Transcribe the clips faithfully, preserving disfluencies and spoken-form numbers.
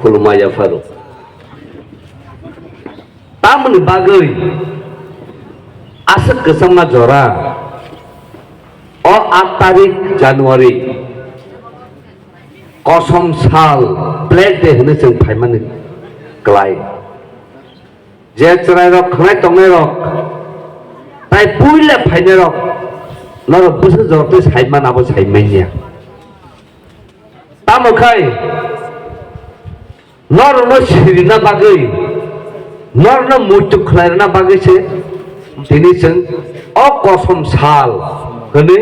Khulumaya pharo. Tamoni bagwi aswk kwchangma jora o aat tarik January kosom sal Black Day hwnwi chwng phaimani kwlai. Je chwrairok khwnai tongnairok tai puila phainairok norok bwswk jortwi saimana abo saimanya. Tamo khai norokno sirina bagwi, norokno muitu khwlairina bagwi se tini chwng o kosom sal hwnwi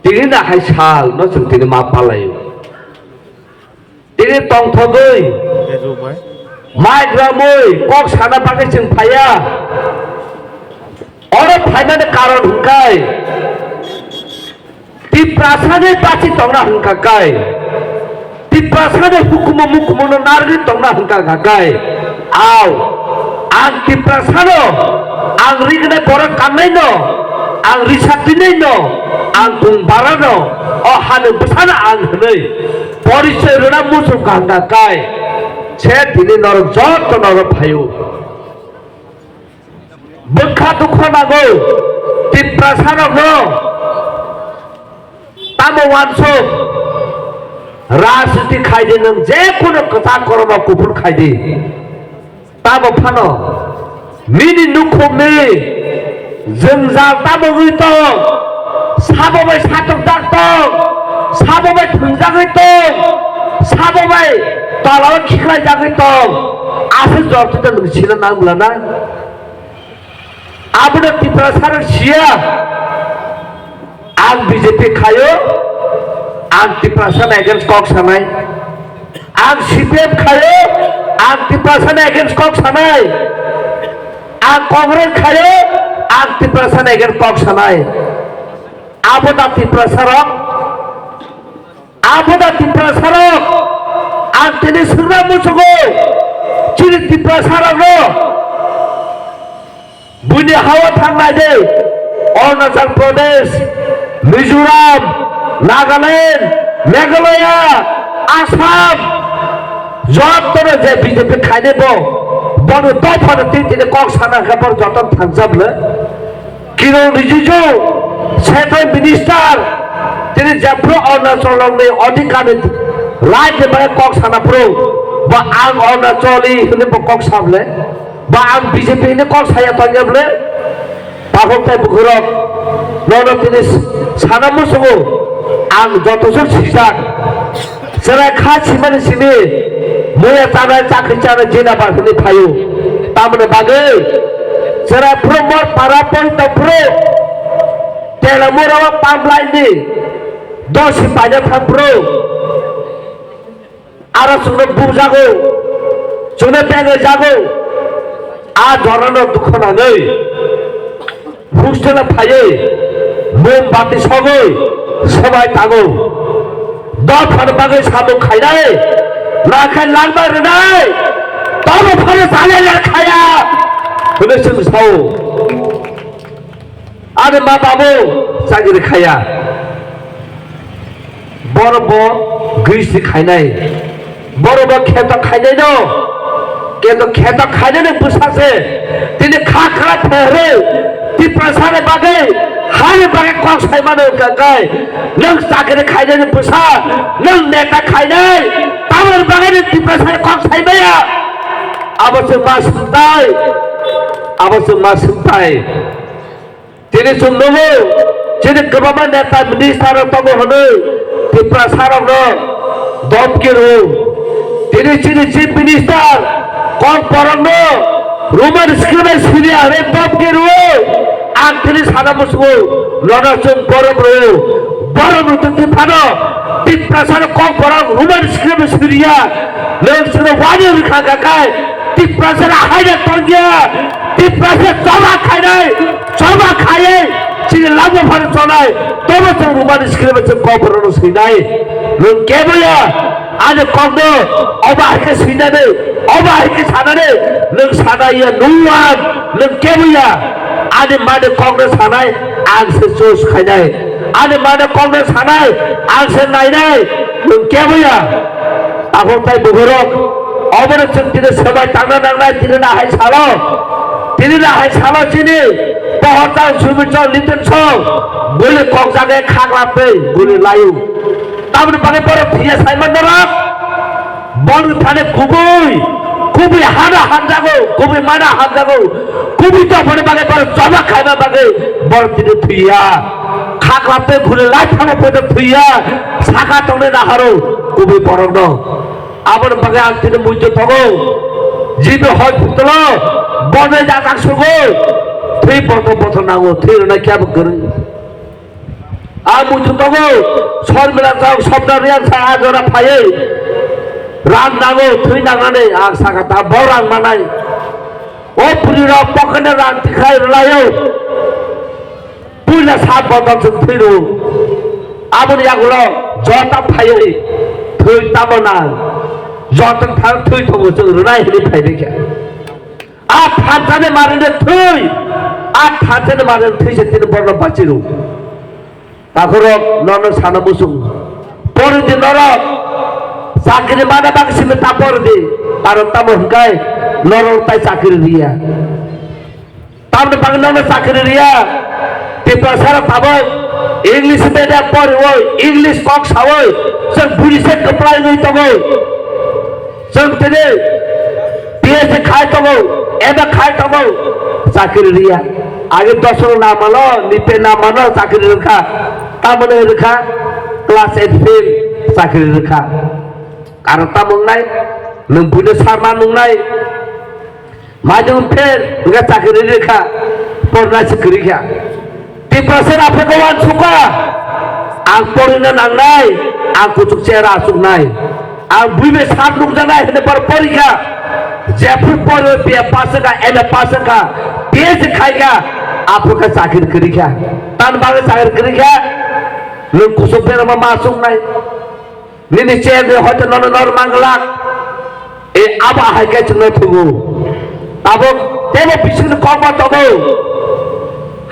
tini nahai sal no chwng tini ma palaio. Tini tongthogwi, mai gramwi kok sana bagwi chwng phaiya. Oro phaimani karon hwnkhe Tiprasani bachi tongna hwnkha kai, Tiprasani hukumu mukumu no narwgwi tongna hwnkha kai. Aw, ang Tiprasano, ang rignai borok kangnai no, ang risatwinai no, ang bung bara no, o hani bwsano ang hwnwi porichoi rwna muchung kaham da kai. Se tini norok joto norok phaio. Bwkha dukho nango Tiprasa rokno. Tamo wansuk rajniti khaidi nwng je kuno kwchak kormo kuphur khaidi. Tamo phano nini nukhungni jwngjal tamo wngwi tong, sabo bai satok jak tong, sabo bai thwngjagwi tong, sabo bai tolao khiklai jagwi tong, aswk jotto nwng sina nang bwla na? Abono Tiprasa rok siya. Ang B J P khaio, ang Tiprasa ni against kok sanai. Ang C P M khaio, ang Tiprasa ni against kok sanai. Ang Congress khaio, ang Tiprasa ni against kok sanai. Abo da Tiprasa rok. Abo da Tiprasa rok, ang tini swngna muchungo, chini Tiprasa rokno buini hawa thangnai de, Arunachal Pradesh, Mizoram, Nagaland, Meghalaya, Assam, jottono je B J P khainai bo, bono dophano tini tini kok sana khe bo joto thangjak le. Kiren Rijiju, Central Minister, tini jephru Arunachal rokni odhikar ni right ni bagwi kok sana phuru, ba ang Arunachali hwnwi bo kok sable, ba ang B J P hwnwi kok saya tongya bole, pakhok tai bukhurok, nono tini sana muchungo, ang joto suk sijak. Chwrai kha simani simi muya chanai chakri chanai jina ba hwnwi phaio. Tamoni bagwi chwrai phuru mor para pori tong phuru Telamura o pump line ni dosi paina thang phuru aro chwngno bujago, chwngno bengwi jago. A jorano dukho nangwi hostel o phaiwi mombati sogwi swbai tango. Dophani bagwi samung khainai, nakhe langma rwnai, tobo phano chale le khaya hwnwi chwng sao. Ani ma babu chakri khaya. Borok bo gristi khainai. Borok bo kheto khainai no. Kheto, kheto khainai no bwsa se. Tini kha kha pherwi Tiprasa ni bagwi, hani bagwi kok sai mano wngkha kai. Nwng chakri khainai ni bwsa, nwng neta khainai. Tamoni bagwi nwng Tiprasa ni kok sai maya. Abo se ma swngtai. Abo se ma swngtai. Tini chwng nukgo, chini kwbangma neta minister rok tongo hwnwi Tiprasa rokno domki rwo. Tini chini chief minister kok borokno Roman script bai siriya hwnwi domki rwo. Ang tini sana muchungo nono chwng borom rwo. Borom rwtwng twi phano Tiprasa no kok borok Roman script bai siriya. Nwng chwngno wani rwkha kha kai Tiprasa no haida tongya. Tiprasa choba khainai, choba khaiwi chini lama phano chonai, tobo chwng Roman script bai chwng kok borokno swinai. Nwng keboya ani kokno obo hai khe swinani, obo hai khe sanani, nwng sanai ya nuan, nwng keboya ani mani kokno sanai, ang se choose khainai. Ani mani kokno sanai, ang se nainai, nwng keboya. Aphuru tai bukhurok, obono chwng tini swbai tangna nangnai, tini na hai salo, tini na hai salo chini pohor tang sumit chong litin song guli kokjagwi khaklap tei guli layu. Tamoni bagwi borok phiya saiman norok. Borok thani kubui, kubui hana hamjago, kubui mana hamjago, kubui tongmani bagwi borok choba khaima bagwi borok tini thwiya. Khaklap tei guli lai thangma poito thwiya. Saka tongnai naharo kubui borokno. Aboni bagwi ang tini muitu tongo. Jibi hoi phutulo, bonai jajak sugo. Thwi bothor bothor nango, thwi rwna khe bo kwrwi. Ang muitu tongo, Sormila jok Sobda Riang sa a jora phaiwi. Rang nango, thwi nangnani ang saka ta bo rang manai. O puri rok pocket ni rang tikhai rwlaio. Puila sat bodol chwng thwi rw. Aboni yagulo jota phaiwi thwi tamo nang. Jota thang thwi tongo chwng rwnai hwnwi phai rikha. A thansa ni mari no thwi. A thansa ni mari no thwi se tini borno bachi rw. Takhorok nono sana musung. Pori di norok. Chakri mana bang simi ta pori di. Karon tamo hwnkhe norok tai chakri riya. Tamni bagwi nono chakri riya. Tiprasara tabuk English medium poriwi, English kok sawi, chwng buri se kwplai wngwi tongo. Chwng tini P H D khai tongo, M A khai tongo, chakri riya. Age dosrok namano, nipe namano chakri rwkha. Tamoni rwkha class eight fail chakri rwkha. Karon tamo wngnai, nwng buino sarma nungnai. Majung pher wngkha chakri rikha, porna se kwrwi kha. Tiprasa aphuru uansukha, ang porina nangnai, ang kuchuk chera achuknai. Ang buibai sat nukjaknai hwnwi por porikha. Jephru poro B A pass wngkha, M A pass wngkha, P H D khaikha, aphuru khe chakri kwrwi kha. Tamni bagwi chakri kwrwi kha, nwng kuchuk berama ma achuknai. Nini chair ni hoito nono nor manglak. E abo hai khe chwngno thugo. Tabuk tebo bisingni kokma tongo.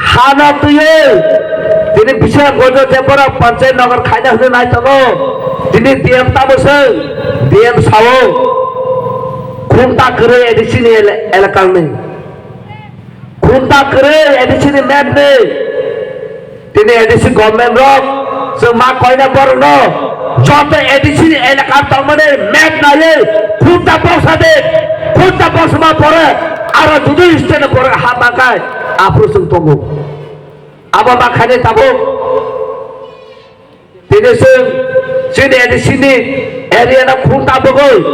Hano twiwi tini bising gojo je borok panchayat nogar khaina hwnwi nai tongo. Tini D M tamo swng, D M sao. Khunta kwrwi A D C ni ele-, elakangni. Khunta kwrwi A D C ni map ni. Tini A D C government rok chwng ma koina borok no joto A D C ni elaka tongmani map naiwi khunta boksa de, khunta boksa ma pore aro judu state ni borok ha ma kai aphuru chwng tongo. Abo ma khainai tabuk. Tini chwng chini A D C ni area no khung tabugwi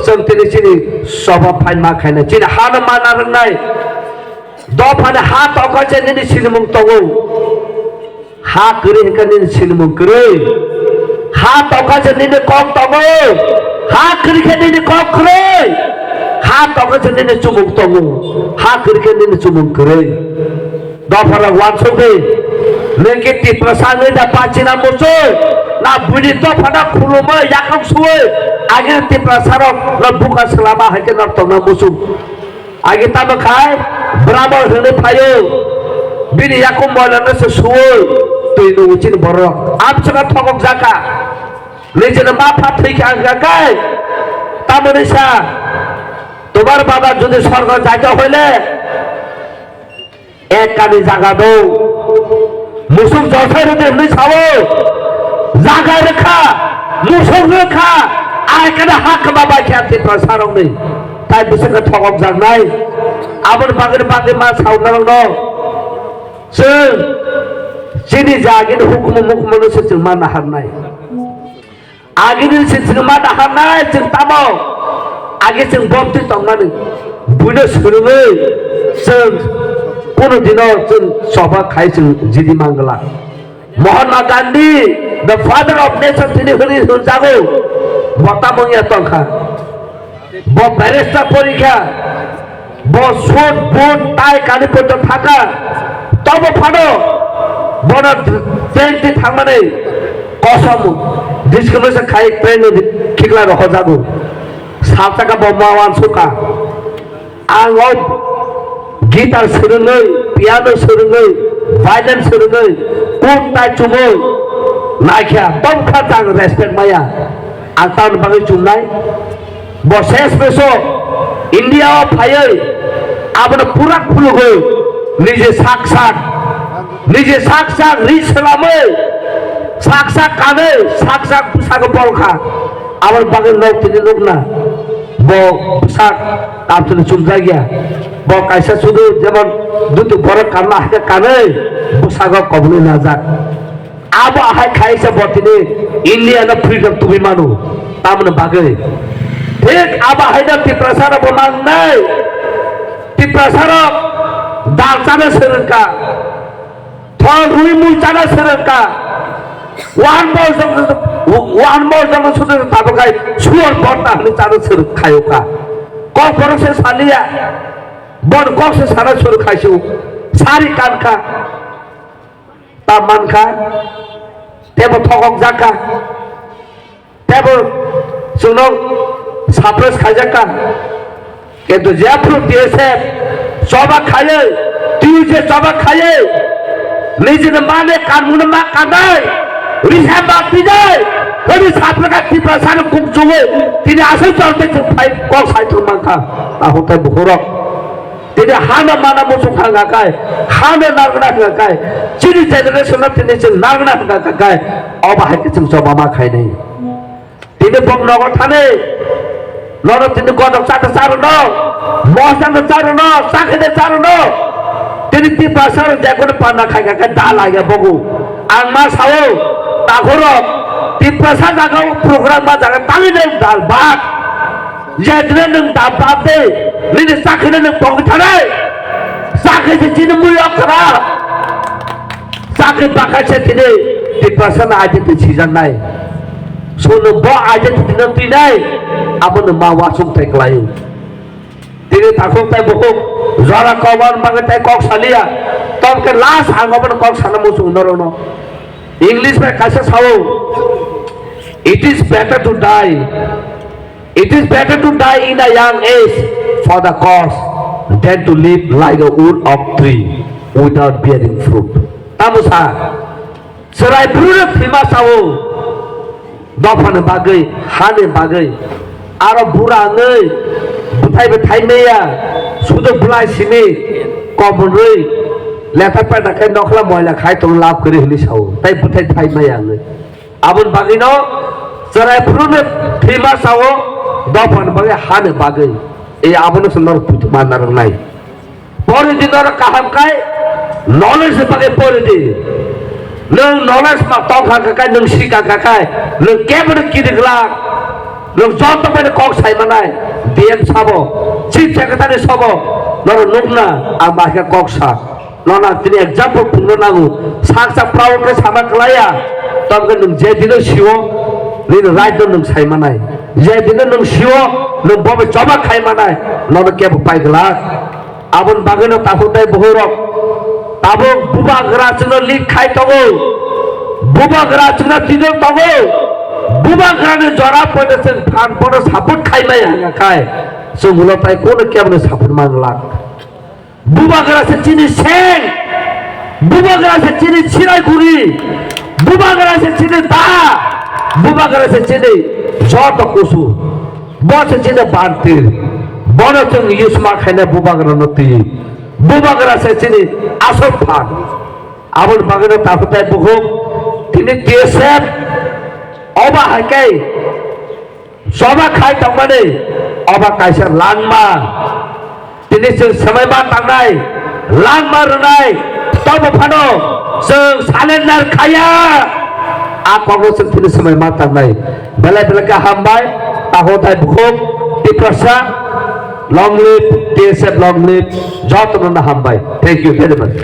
chwng tini chini soba phaima khaina chini hano mana rwngnai. Dophani ha tokha se nini sinimung tongo. Ha kwrwi hwnkhe nini sinimung kwrwi. Ha tokha se nini kok tongo. Ha kwrwi khe nini kok kwrwi. Ha tokha se nini chumung tongo. Ha kwrwi khe nini chumung kwrwi. Dopharok uansuk di, nwng khe Tiprasa wngwi da bachina muchung, na buini dophano khulumwi yakruk suwi, agini Tiprasarok no buka swlama hai khe no tongna muchung. Agi tamo khai Brahmon hwnwi phaio, bini yakum moilano se suwi, twi nungo chini borok. Amswkha thokok jakha, nijini ma pha thwi kha wngkha khe, tamoni sa, tomar baba jodi sorgo jaito hoile, Ek kani jaga do. Musuk josai rwdi hwnwi sao. Jaga rwkha, musuk rwkha, ai kani ha kwma bai khe Tiprasarokni. Tai bwswk khe thokok jaknai. Aboni bagwi bagwi ma sao norokno. Chwng chini jagini hukumu mukumu no se chwng ma naharnai. Agini se chwng ma daharnai chwng tamo? Agi chwng bomtwi tongmani. Buino swrwngwi chwng kunu dino chwng soba khai chwng jidi mangla. Mahatma Gandhi, the father of nation, tini hwnwi hwnjago. Bo tamo wngya tongkha. Bo barrister porikha. Bo suit, boot, tie, kani porto thaka. Tobo phano bono train ti thangmani kosom discrimination khai train ni khikla rohojago. Salsaka bo ma uansukha. Ang o guitar swrwngwi, piano swrwngwi, violin swrwngwi, kuk tai chumui naikha. Tongkha tang respect maya. Ang tamni bagwi chumnai, bo ses beso India o phaiwi abono purak phulugwi nije sak sak, nije sak sak ri swlamwi, sak sak kanwi, sak sak bwsago bolkha. Aboni bagwi nok tini nukna bo bwsak tamsini chumjakya. Bo kaisa sudu jemon dutu borok kanna hakhe kanwi bwsago kobonwi najak. Abo ahai khaisa bo tini India no freedom tubui manu tamni bagwi. Thik abo haino Tiprasa rok bo mangnai. Tiprasa rok dal chana swrwngkha, thol rwi mui chana swrwngkha. Wan bol jong wan bol jong sudu tabukai suor borta hwnwi chana swrwngkhayoka. Kok borok se saliya. Bon kok se sana swrwngkhaisu. Sari kankha. Ta mankha, tebo thokok jakha, tebo chwngno suppress khaijakha. Kintu jephru T S F choba khaiwi, T U J choba khaiwi, nijini mane kanmungno ma kanai, risa ma pinai, hwnwi saphwrwkha Tiprasano kukchungwi, tini aswk chorte chwng phai kok sai thwng mankha, takhuk tai bukhurok. Tini hano mana muchung hanga kai, hano narwkna hanga kai, chini generation no tini chwng narwkna hanga kai, obo hai khe chwng choba ma khainai. Tini bok nogo thani, nono tini godok chata charono, mosano charono, chakhede charono. Tini Tiprasa rok jekono panna khai kai da laiya bogo. Ang ma sao, takhurok, Tiprasa jaga o program ma jaga tangwi nai dal bak. Je dine nwng da bap de, nini chakri nwng pogwi thanai. Chakri se chini mui okra. Chakri bakha se tini Tiprasa na identity sijaknai. So nwng bo identity no twinai, abo nwng ma wasung tai klaio. Tini takhuk tai bukhuk jora koban bagwi tai kok saliya. Tom ke last ang obo kok sana muchung norokno. English bai kaisa sao, "It is better to die." It is better to die in a young age for the cause than to live like a wood of tree without bearing fruit. Tamo sa, chwrai phuru no thwima sao, dophani bagwi, hani bagwi, aro bura wngwi, bwthai bwthai maya, sudo bwlai simi, kobonrwi, letha peta khe nokhla moila khai tong lab kwrwi hwnwi sao, tai bwthai thai maya wngwi. Aboni bagwino chwrai phuru no thwima sao, dophani bagwi hani bagwi. E abono se norok puituma narwknai. Pori di norok kaham khai, knowledge ni bagwi pori di. Nwng knowledge ma tong kha kha khai, nwng sika kha khai, nwng kebo no kiri glak, nwng joto bai kok sai manai, D M sabo, Chief Secretary sabo, norok nukna ang bahai khe kok sa. Nono tini example phungno nango. Sak sak proud khe sama klaiya. Tobokhe nwng je dino sio, nini right no nwng sai manai. Je dino nwng sio, nwng bobo choba khai manai. Nono kebo pai glak. Aboni bagwino takhuk tai bukhuk rok. Tabuk bubagra chwngno lead khai tongo. Bubagra chwngno twido tongo. Bubagrani jora poito chwng phan pono support khai maya hwnga khai. Chwng ulo tai kono kebo no support man glak. Bubagra se chini seng, bubagra se chini chirai guri, bubagra se chini da, bubagra se chini joto kusu, bo se chini bantir, bono chwng use ma khaina bubagra no twi, bubagra se chini asol phan. Aboni bagwi no takhuk tai bukhuk tini T S F oba hai khe choba khai tongmani oba kaisa langma. Tini chwng swmai ma tangnai, langma rwnai, tobo phano chwng surrender khaiya. A kokno chwng tini swmai ma tangnai. Belai belai khe hambai, takhuk tai bukhuk, Tiprasa, long live, T S F long live, jotono no hambai. Thank you very much.